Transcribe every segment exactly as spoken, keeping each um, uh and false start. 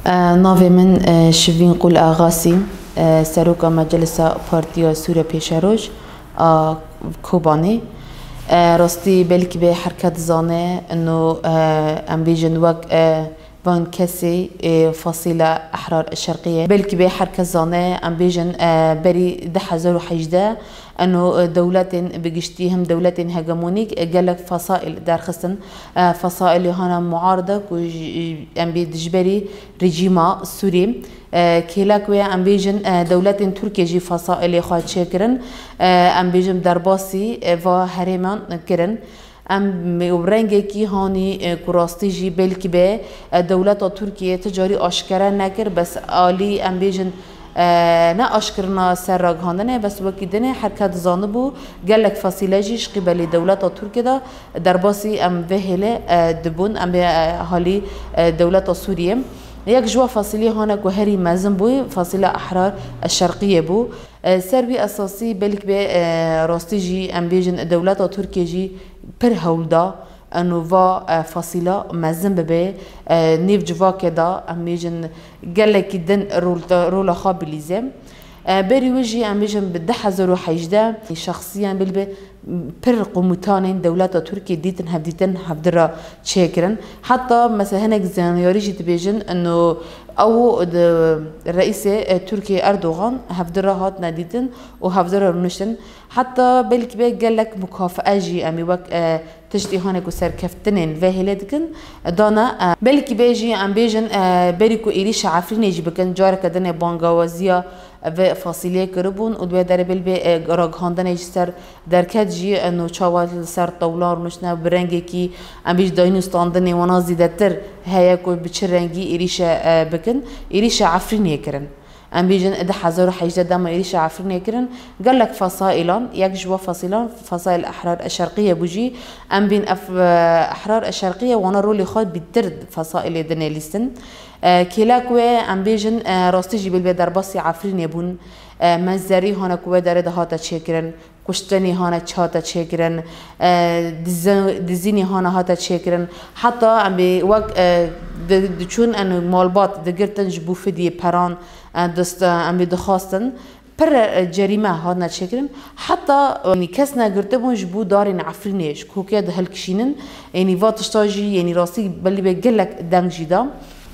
E, navê min, e, Şivîn Qul Axasî, e, Seroka Meclisa Partiya Sûriya Pêşeroj a Kobanê. E, rastî belkî bê her kes dizane, ino, e, em bêjin wek, e, van kesê, e, Fasîla Ehrar Şerqiyê. Belkî bê her kes zane, em bêjin, e, berî du hezar û hejdeh, eno, e, dewletên bi giştî him dewletên hegemonîk, e, gelek fesaîl derxistin. E, fesaîlê hana muaride ku ji, em bê dijberî rejîma Sûrî, e, kêlek wê em bêjin, e, dewletên Tirkiyê jî fesaîlê xwe çêkirin. E, em bêjin derbasî, e, va herêman kirin. Em û rengekî hanî, e, ku rastî jî belkî be, e, dewleta Tirkiyê ti carî aşkere nekir, bes alî em bêjin, e, ne aşkirina ser ragihandinê, bes wekî dinê her kes dizanibû, gelek fesîle jî ji qîbelê dewleta Tirkiyê de derbasî em vê hêlê, e, dibûn, em bê, e, halî, e, dewleta Sûriyê. Yek ji wa fesîlê hane ku herî mezin bû, Fasîla Ehrar Şerqiyê bû. E, ser wî esasî belk bê, e, rastî jî em bêjin dewleta Tirkiyê jî pir hewl da, eno va, e, fasîla mezin bibe, e, nêv civakê de em bêjin gelekî din rol-, rola xwe bilîze. E, berî wê jî em bêjin bi du hezar û hejdeh şexsiyan bilbe pir komutanên dewleta Tirkiyê dîtin hevdîtin hevdira çêkirin. Heta mesela hinek zanyarî jî dibêjin, ino ew di reîsê, e, Tirkiyê Erdogan hevdira hatine dîtin û hevdira rûniştin. Heta belkî be gelek mukafee jî em ê wek, e, tiştê hane ku serkeftinên vê hêlê dikin, dana, e, belkî be jî em bêjin, e, berî ku êrîşa Efrînê jî bikin, careke dinê bangawaziya vê fasîleyê kiribûn û di wê derê belbê, e, ragihandinê ji ser derket jî, e, no çawa li ser tewlan rûniştine bi rengekî, em bêjin dayîn û standinê wana zêdetir heye ku bi çi rengî êrîşe, e, bikin. Êrîşa Efrînê kirin. Em bêjin du hezar û hejdeh dema êrîşa Efrînê kirin, gelek fesaîlan, yek ji wa fesîlan Fesaîl Ehrar Şerqiyê bû jî, em bên ev, e, Ehrar Şerqiyê wana rolê xwe bîtir fesaîlê dinê lîstin. E, kêlek wê em bêjin, e, rastî jî bilbê derbasî Efrînê bûn. E, menzerî hane ku wê derê de hate çêkirin, kuştinê hane hate çêkirin, e, dizi-, dizînê hane hate çêkirin. Heta em bê wek, e, di-, diçûn en malbat digirtin ji bo fidiyê peran, e, dist-, e, em bê dixwastin. Pir, e, cerîme hatine çêkirin. Heta, e, kes negirtibûn ji bo darên Efrînê, ji kokê de hilkişînin. Yanî va tişta jî, yanî rastî belî be gelek deng jî da.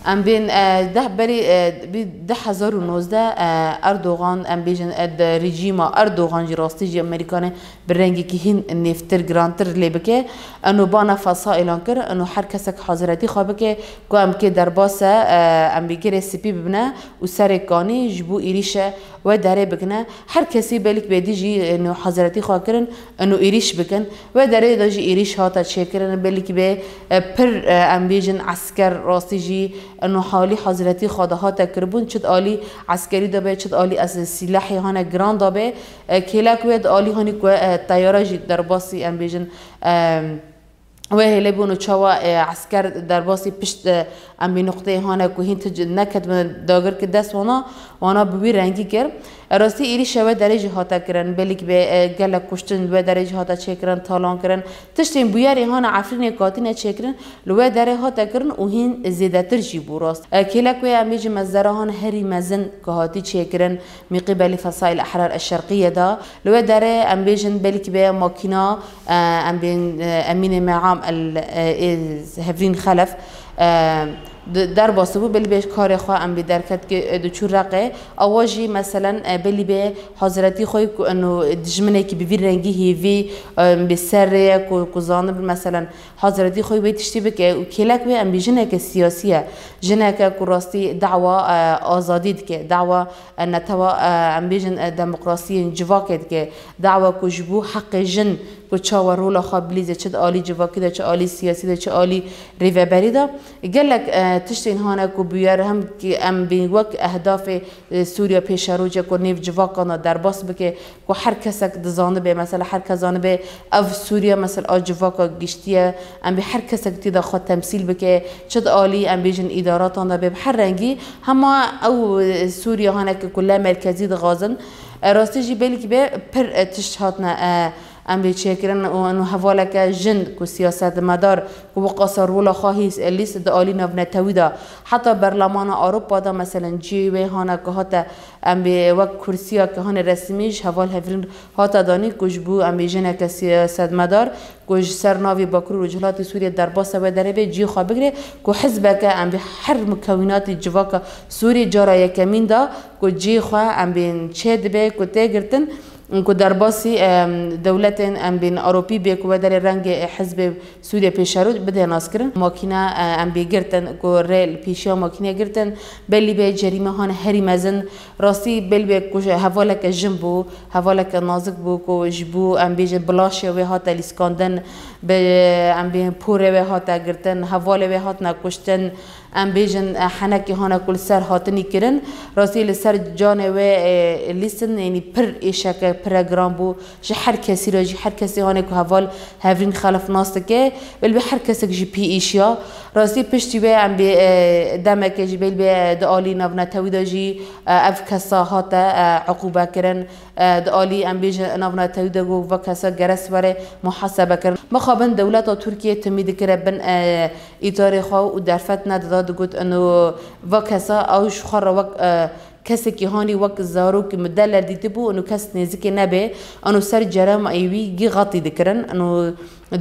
Em bên, e, deh berî, e, bî du hezar û nozdeh, e, Erdogan, em bêjin, e, di rejîma Erdogan jî rastî jî Amerîkanê bi rengekî hîn nêvtir, girantir lê bike. Eno bana fesaîlan kir, eno her kesek haziretî xwe bike, ku em kê derbas e, e, em bê girê spî bibine û serê kanî ji bo êrîşe wê derê bikine. Her kesî belk bêdî jî, eno haziretî xwe kirin, eno êrîş bikin. Wê derê de jî êrîş hate çêkirin, belkî bê, e, pir, e, em bêjin esker rastî jî, eno halî haziretî xwe de hate kiribûn, çi di alî eskerî de be, çi di alî es-, sîlehê hane giran de be. E, kêlek wê di alî hanî ku, e, teyara jî derbasî, em bêjin, e, wê hêlê bûn û çawa, e, esker derbasî pişt, e, em bê nuqteyê hane ku hîn ti c-, neketibin dagir ki dest wana, wana bi wî rengî kir. E, rastî êrîşa wê derê jî hate kirin, belîk bê, e, gelek kuştin wê derê jî hate çêkirin, talan kirin. Tiştên bûyerê hane Efrînê katîne çêkirin, li wê derê hate kirin û hîn zêdetir jî bû rast. E, kêlek wê em bêjin mezera hane herî mezin ku hatî çêkirin, mîqîbelî Fesaîl Ehrar Şerqiyê de. Li wê derê em bêjin belkî bê makîna, e, em bên, e, Emînê Meam el, e, ê Hevrîn Xelef, e, di-, derbasî bû, belî bê karê xwe em bê derket ki, e, diçû Reqê. Awa jî meselen, e, belî bê haziretî xwe ku eno dijminekî bi vî rengî hêvî, e, em bê ser rê ye ku, ku zanibin meselen haziretî xwe wê tiştî bike û kêlek wê em bê jineke siyasî ye. Jineke ku rastî dawa, e, azadî dike, dawa e, netewa, e, em bêjin, e, demokrasiyên civakê dike, dawa ku ji bo heqê jin ku çawa rola xwe bilîze, çi di alî civakî de, çi alî siyasî de, çi alî rêveberî de. Gelek, e, tiştên hane ku bûyer hem ki em bên wek ehdafê, e, Sûriya pêşerojê ku nêv civakan de derbas bike, ku her kesek dizanibe, mesela her kes zanibe ev Sûriye, mesela a civaka giştî ye, em bê her kesek tê de xwe temsîl bike, çi di alî em bêjin îdaratan de be, bi her rengî, hema ew, e, Sûriye haneke ku le merkezî dixwazin. E, rastî jî belkî be pir, e, tişt hatine, e, Em bê çêkirin û eno hevaleke jin ku siyasetmedar ku wiqasa rola xwe hîs lîst di alî navnetewî de, heta Berlemana Ewropa de, meselen, cihê wê hane ku hate, em bê wek kursiyeke hane resmî ji heval hevrîn hate danî ku ji bo, em bê, jineke siyasetmedar ku ji ser navê Bakur û Rojhilatê Sûriyê derbasa wê derê bê, cihê xwe bigire, ku hizbeke, em bê, her mukewînatê civaka Sûriyê cara yekemîn de ku cihê xwe, em bê, çê dibe, ku tê girtin, ku derbasî, em, dewletên, em bê, Ewropî bê, ku wê derê rengê, e, hizbê Sûriyê Pêşeroj bide naskirin. Makîne, e, em bê, girtin, ku rê li pêşiya makînê girtin, belî bê cerîme hane herî mezin. Rastî belî bê ku ji hevaleke jin bû, hevaleke nazik bû, ku ji bo, em bêjin, bilaşê wê hate lîskandin, bi, em bê, porê wê hate girtin, hevalê wê hatine kuştin, em bêjin, e, henekê hane ku li ser hatinî kirin. Rastî li ser canê wê, e, lîstin, yanî pir êşeke pire giran bû. Ji her kesî re jî, her kesê hane ku heval hevrîn xelef nas dike, belê her kesek jî pê êşiya. Rastî piştî wê em bê, e, demeke jî belê, e, di alî navnetewî de jî, e, ev kesa hate, e, uqûbe kirin. E, di alî, em bêjin, navnetewî de got, va kesa gerek were muhasebe kirin. Mixabin dewleta Tirkiyê timî dikire bin, e, îtarê xwe û derfet nedida, digot, eno va kesa ew ji xwe re wek, e, kesekî hanî wek zarokî mudellel dîtibû, eno kes nêzikê nebe, eno ser cerema wî gî xetî dikirin, eno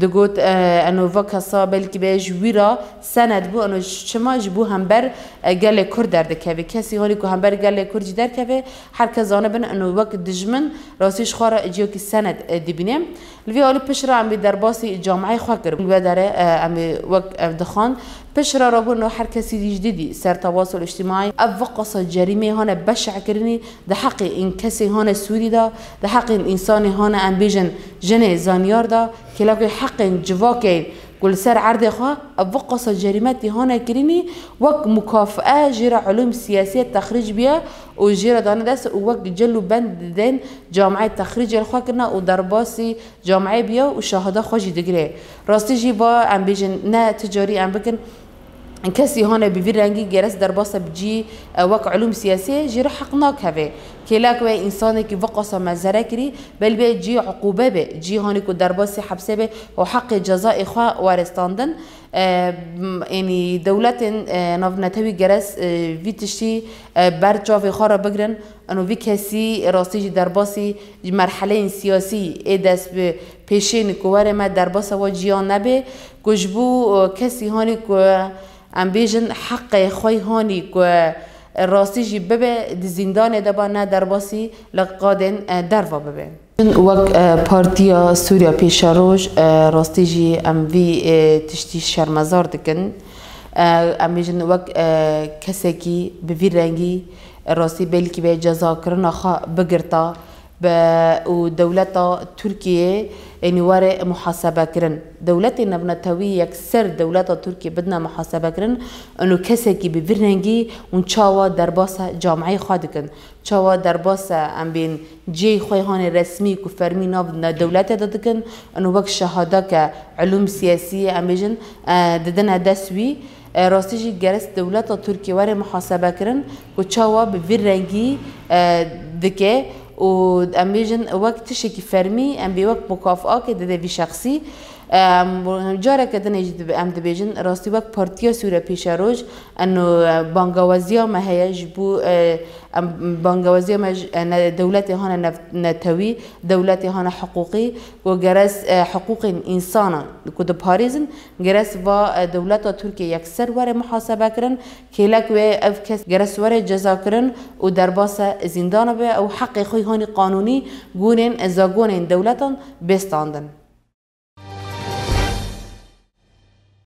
digot, e, eno va kesa belkî be ji wî re sened bû, eno çima ji bo hember, e, gelê Kurd derdikeve. Kesî hanî ku hember gelê Kurd jî derkeve, her kes zanibin, eno wek dijmin rastî ji xwe re ciyokî sened, e, dibîne. Li vê alî pişt re em ê derbasî cameyê xwe kir. Li wê derê, e, em ê wek ev dixwand. Pişt re rabûn û her kesî dî ji didî ser tewasûl îctîmaî. Ev viqasa cerîmê hane beşe kirinî di heqê în kesê hane Sûrî de, di heqê în însanê hane em bêjin jinê zanyar de, kêlekê heqên civakê ku li ser erdê xwe ev viqasa cerîmetî hane kirinî wek mukafee jê re ulûm siyasiyê texrîc biye û jê re dane dest û wek cil û bend didên cameyê texrîcê li xwe kirine û derbasî cameyê biya û şahada xwe jî digire. Rastî jî va em bêjin ne ti carî em bikin, kesî hane bi vî rengî gerek derbasa bi cî, e, wek ulûm siyasî jê re heq nakeve. Kêlek wê însanekî viqasa mezere kirî, belê bê cî uqûbe be, cî hanî ku derbasî hepsê be û heqê cezayê xwe were standin. E, m-, yanî dewletên, e, navnetewî gerek, e, vî tiştî, e, ber çavê xwe re bigirin. Eno vî kesî rastî jî derbasî merheleyên siyasî ê dest bi pêşên ku were me derbasa wa ciya nebe, ku ji bo, e, kesî hanî ku em bêjin heqê xwe hanî ku rastî jî bibe di zîndanê de ba, ne derbasî li qadên, e, derva bibe. Wek, e, Partiya Sûriya Pêşeroj, e, rastî jî em vî, e, tiştî şermezar dikin. E, em bêjin wek, e, kesekî bi vî rengî, e, rastî belkî be cezakirina xwe bigirta be û dewleta Tirkiyê, yanî were muhasebe kirin. Dewletê navnetewî yekser dewleta Tirkiyê bidine muhasebe kirin, eno kesekî bi vî rengî hûn çawa derbasa cameyê xwe dikin? Çawa derbasa, em bên, cihê xwe hanê resmî ku fermî nav ne dewletê de dikin, eno wek şahadeke ulûm siyasî, em bêjin, e, didine dest wî? E, rastî jî gerek dewleta Tirkiyê were muhasebe kirin ku çawa bi vî rengî, e, dike û em bêjin wek tiştekî fermî, em bê wek mukafaakê dide vî şexsî. Em, careke din jî dibe-, em dibêjin, rastî wek Partiya Sûriya Pêşeroj, eno, e, bangawaziya me heye ji bo, e, em, bangawaziya me ji, e, ne, dewletê hane nev-, netewî, dewletê hane hiqûqî, ku gerek, e, hiqûqên însanan ku diparêzin, gerek va, e, dewleta Tirkiyê yekser were muhasebe kirin, kêlek wê ev kes gerek were ceza kirin û derbasa zîndana be û heqê xwe hanî qanûnî gonên, e, zagonên dewletan bê standin.